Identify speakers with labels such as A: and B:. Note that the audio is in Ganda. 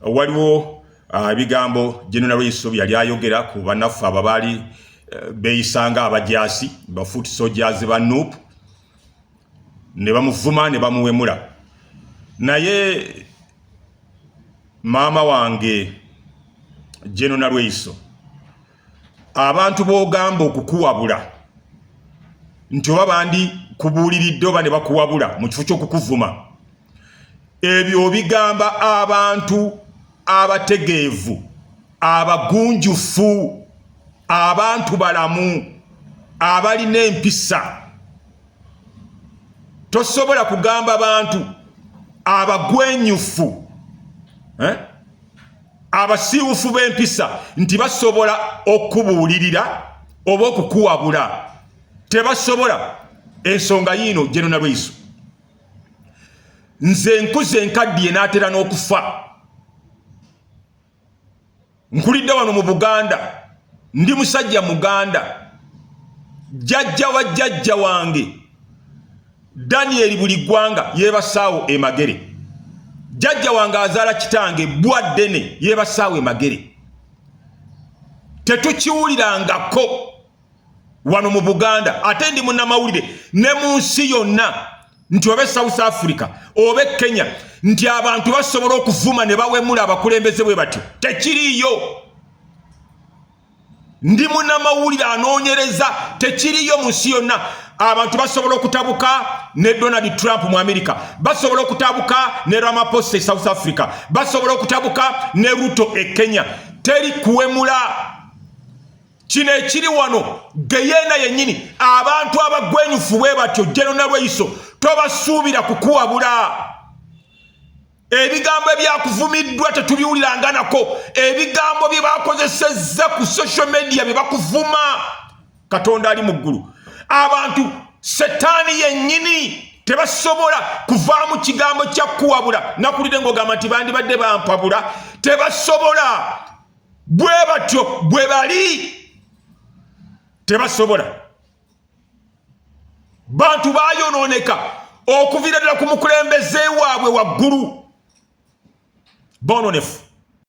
A: Waliwo ebigambo General Nalweyiso yali ayogera ku bannaffe abo baali beeyisanga abajaasi, ba foot soldiers ba NUP, ne bamuvuma ne bamuwemula. Naye maama wange General Nalweyiso, abantu b'ogamba okukuwabula nti oba bandi kubuuliridde oba ne bakuwabula mu kifo ky'okukuvuma, ebyo obigamba abantu abategeevu, abagunjufu, abantu balamu, abalina empisa. Tosobola kugamba bantu abagwenyufu, eh? Abasiiwufu b'empisa nti basobola okubuulirira oba okukuwabula. Tebasobola. Ensonga yiino, General Nalweyiso, nze nkuze nkaddiye n'atera n'okufa. Nkulidde wano mu Buganda, ndi musajja Muganda. Jjajja wa jjajja wange Daniel buli ggwanga yeebasaawo e Magere. Jjajja wange azaala kitange Bwa Ddene yeebasaawo e Magere. Tetukiwulirangako wano mu Buganda, ate ndi munnamawulire, ne mu nsi yonna nti oba e South Africa oba e Kenya, nti abantu basobola okuvuma ne bawemula abakulembeze bwe batyo. Tekiriiyo. Ndi munnamawulire anoonyereza, tekiriyo mu nsi yonna. Abantu basobola okutabuka ne Donald Trump mu America, basobola okutabuka ne Ramaphosa e South Africa, basobola okutabuka ne Ruto e Kenya, teri kuwemula. Kino ekiri wano geyeena yennyini. Abantu abagwenyufu bwe batyo, General Nalweyiso, tobasuubira kukuwabula. Ebigambo ebyakuvumiddwa tetubiwuliranga nako. Ebigambo bye bakozesezza ku social media bye bakuvuma, Katonda ali mu ggulu, abantu setaani yennyini tebasobola kuvaamu kigambo kya kuwabula. Nakulire ng'ogamba nti bandibadde bampabula. Tebasobola. Bwe batyo bwe bali, tebasobola. Bantu bayonooneka okuviira ddala ku mukulembeze waabwe waggulu, bononefu.